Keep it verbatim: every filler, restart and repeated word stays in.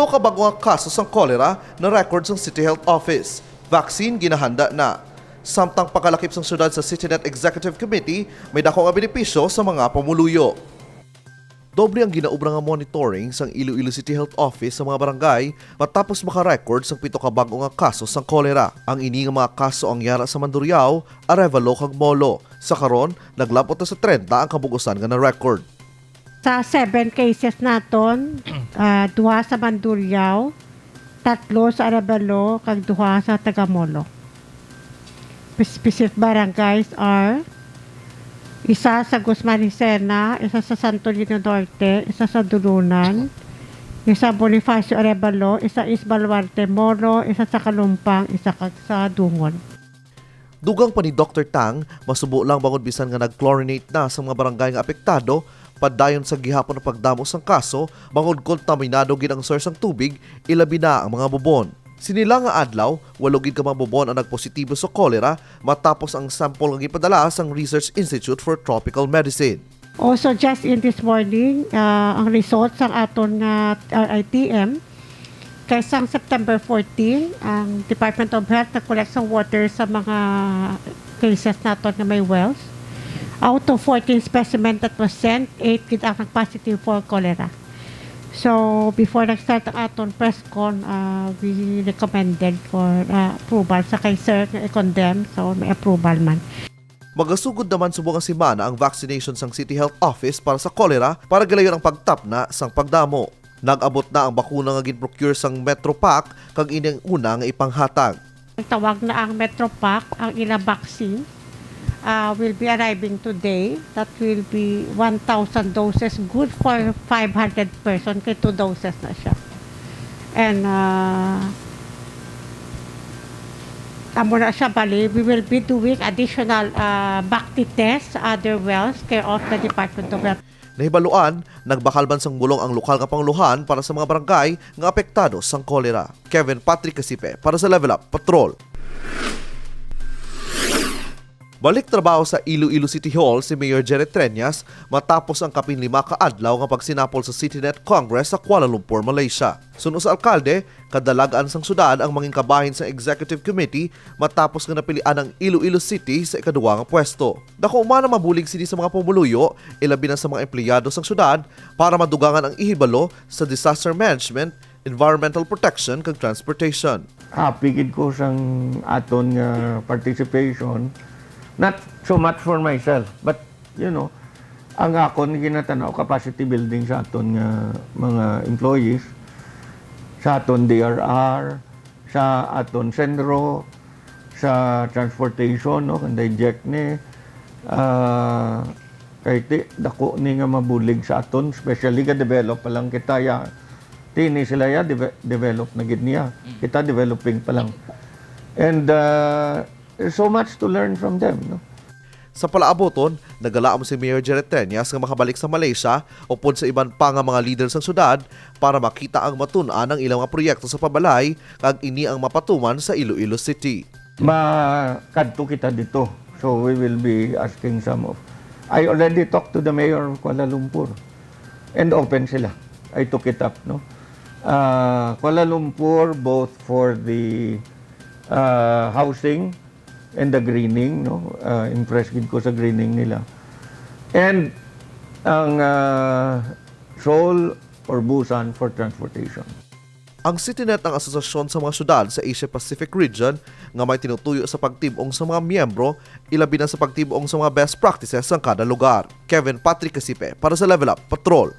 Ka bag-o nga kaso sang cholera na record sang City Health Office. Vaccine ginahanda na. Samtang pakalakip sang syudad sa CityNet Executive Committee, may dako nga benepisyo sa mga pumuluyo. Doble ang ginaobra nga monitoring sang Iloilo City Health Office sa mga barangay matapos maka-record sang pito ka bag-o nga kaso sang cholera. Ang ini nga mga kaso ang yara sa Mandurriao, Arevalo, kag Molo. Sa karon, naglabot na sa trenta ang kabug-usan nga na-record. Sa seven cases naton, ah, duha sa Mandurriao, tatlo sa Arevalo, kag duha sa Tagamolo. Specific barangays are isa sa Guzman Jesena, isa sa Santo Niño Norte, isa sa Dulunan, isa Bonifacio Arevalo, isa East Baluarte, Molo, isa sa Kalumpang, isa kag sa Dungon. Dugang pa ni Doktor Tang, masubo lang bangod bisan nga nag-chlorinate na sa mga barangay nga apektado, padayon sa gihapon ang pagdamo sang kaso bangod kontaminado gid ang source sang tubig, ilabi na ang mga bubon. Sini lang nga adlaw, walo gid ka mga bubon ang nagpositibo sa cholera matapos ang sample nga gipadala sang Research Institute for Tropical Medicine. Also, just in this morning, ah, ang result sang aton nga R I T M, kay sang September fourteen, ang Department of Health nag-collect sang water sa mga cases naton nga may wells. Out of fourteen specimen that was sent, eight gid ang nag-positive for cholera. So, before nag-start ang aton press con, ah, we recommended for, ah, approval sa kay Sir nga i-condemn, so may approval man. Magasugod naman subong nga semana ang vaccination sang City Health Office para sa cholera para gilayon ang pagtapna sang pagdamo. Nag-abot na ang bakuna nga gin-procure sang Metro Pac kag ini ang una nga ipanghatag. Tawag na ang Metro Pac, ang ila vaccine, ah, will be arriving today. That will be one thousand doses, good for five hundred person, kay two doses na siya. And, ah, amo na siya, bali, we will be doing additional, ah, BACTI test sa other wells care of the Department of Health. Nahibaluan, nagbakal man sang bulong ang lokal nga pangulohan para sa mga barangay nga apektado sang cholera. Kevin Patrick Casipe para sa Level Up Patrol. Balik trabaho sa Iloilo City Hall si Mayor Jerry Treñas matapos ang kapin lima ka adlaw nga pagsinapol sa CityNet Congress sa Kuala Lumpur, Malaysia. Suno sa alkalde, kadalagan sang syudad ang mangin kabahin sang Executive Committee matapos nga napilian ang Iloilo City sa ikaduwa nga pwesto. Dako man ang mabulig sini sa mga pumuluyo, ilabi na sa mga empleyado sang syudad, para madugangan ang ihibalo sa disaster management, environmental protection, kag transportation. Happy gid ko sang aton nga participation. Not so much for myself, but, you know, ang akon ginatanaw, capacity building sa aton nga mga employees, sa aton D R R, sa aton sentro, sa transportation, no, kanday jeepney, ah, kay ti-, dako ni nga mabulig sa aton, especially ga-develop pa lang kita, ya. Ti ni sila, ya, deve-, develop na gid niya. Mm. Kita developing pa lang. And, ah, there's so much to learn from them, no? Sa palaabuton, nagalaom si Mayor Jerry Treñas nga makabalik sa Malaysia upod sa iban pa nga mga lider sang syudad para makita ang matun-an ang ilang mga proyekto sa pabalay, kag ini ang mapatuman sa Iloilo City. Makadto kita dito. So we will be asking some of, I already talked to the mayor of Kuala Lumpur and open sila. I took it up, no? Ah, Kuala Lumpur, both for the, ah, housing and the greening, no? Ah, impressed gid ko sa greening nila. And ang, ah, Seoul or Busan for transportation. Ang CityNet ang asosasyon sa mga syudad sa Asia-Pacific region nga may tinutuyo sa pagtib-ong sa mga miyembro, ilabi na sa pagtib-ong sa mga best practices sang kada lugar. Kevin Patrick Casipe para sa Level Up Patrol.